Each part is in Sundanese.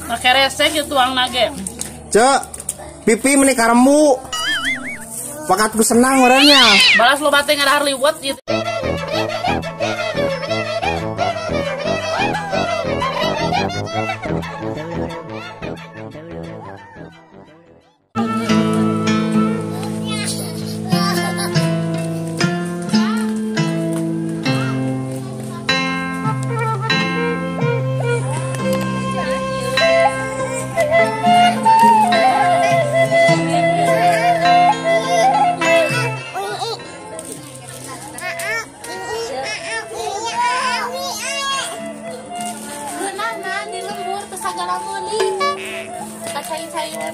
Pakai resek ya tuang nage. Cek, pipi meni karemu. Pakatku senang orangnya. Balas lo bate ngadahar liwet gitu.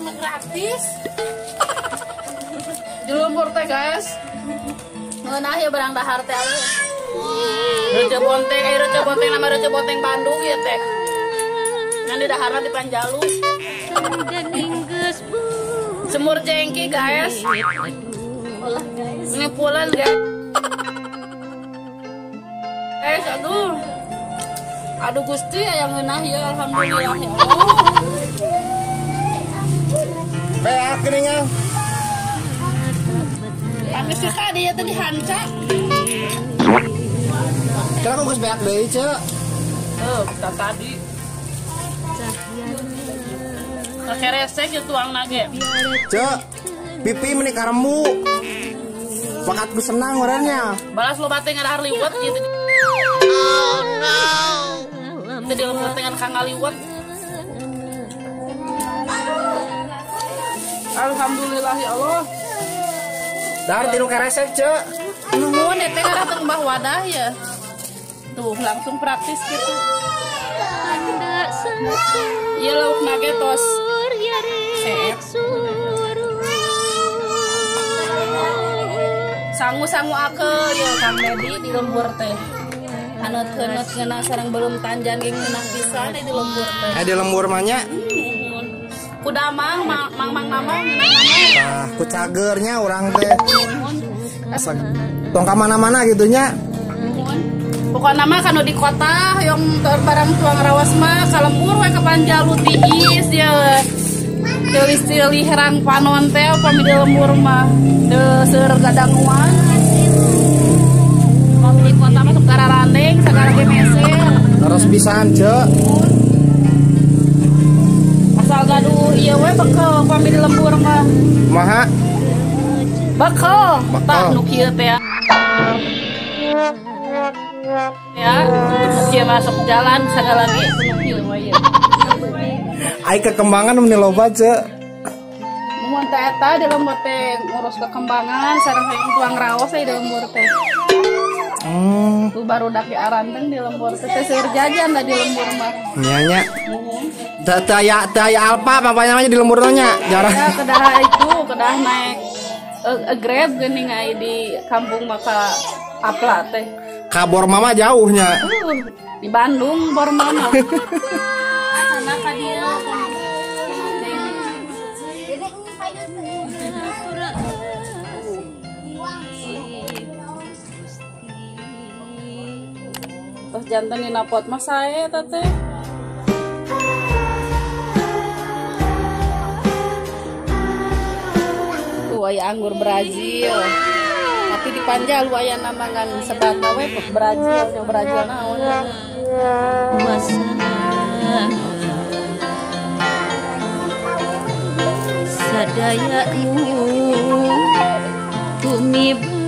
Gratis di lembur teh guys, ngeunah ya barang dahar teh alus. Reuceu bonteng, eh reuceu bonteng nama reuceu bonteng Bandung ya teh. Ngan di daharna di Panjalu. Semur jengki guys. Ngepulan guys. Guys, aduh. Aduh Gusti ya yang ngeunah ya alhamdulillah ya Allah. Beak geuningan. Tapi sih tadi ya tadi hanca. Kenapa geus beak deui, Ceu? Heuh, tadi. Pakai resek ya tuang nage. Ceu, pipi meni karemu. Pakatku senang orangnya. Balas lo bate ngadahar liwet gitu. Oh no. Jadi lembur dengan kang ngaliwet. Alhamdulillah ya Allah. Dahar tilu keresek, Ceu. Nuhun ya teh ngarah teu mbah wadah ya. Tuh, langsung praktis gitu. Iya lauk nage tos. Sangu-sangu akel ya Kang Dedi di lembur teh. Aneut-aneut ngeunah sareng belum tanjan ge ngeunah pisan di lembur teh. Eh di lembur mah nya. Kuda mang mang mang mama ngeunah. Tah, ku cagernya urang teh. Tong ka mana-mana gitu nya. Pokokna mah kanu di kota hoyong barang tuang rawas mah ka lembur we ka Panjalu tiis ya. Teulis-teulih herang panon teh upami di lembur mah teu seueur gadanguan. Upami di kota mah sok gararandeng sagala ge meser. Terus pisan, Ceu. Asal gaduh ieu we bekel upami di lembur mah. Kumaha? Bekel. Tah nu kieu teh. Ya, kieu masuk jalan sagala ge nu kieu we ieu. Ai kekembangan meni loba, Ceu. Mun teh eta di lembur teh ngurus kekembangan sareng hayang tuang raos di lembur teh. Tuh baru daki aranteng di lembur teh seueur jajan lah di lembur mah. Nya nya. Teu aya Alfa apa namanya di lembur nya? Jarang. Ya, kedah itu, kedah naik Grab geuning ai di kampung maka apla teh. Ka bor mama jauhnya. Di Bandung bor mama. Sana ka dieu. Terus jantan dina pot mah sae eta teh. Tuh aya anggur Brazil. Tapi di Panjalu aya nama ngan sebatna we Brazil, yang Brazil naon. Sadaya tumibate.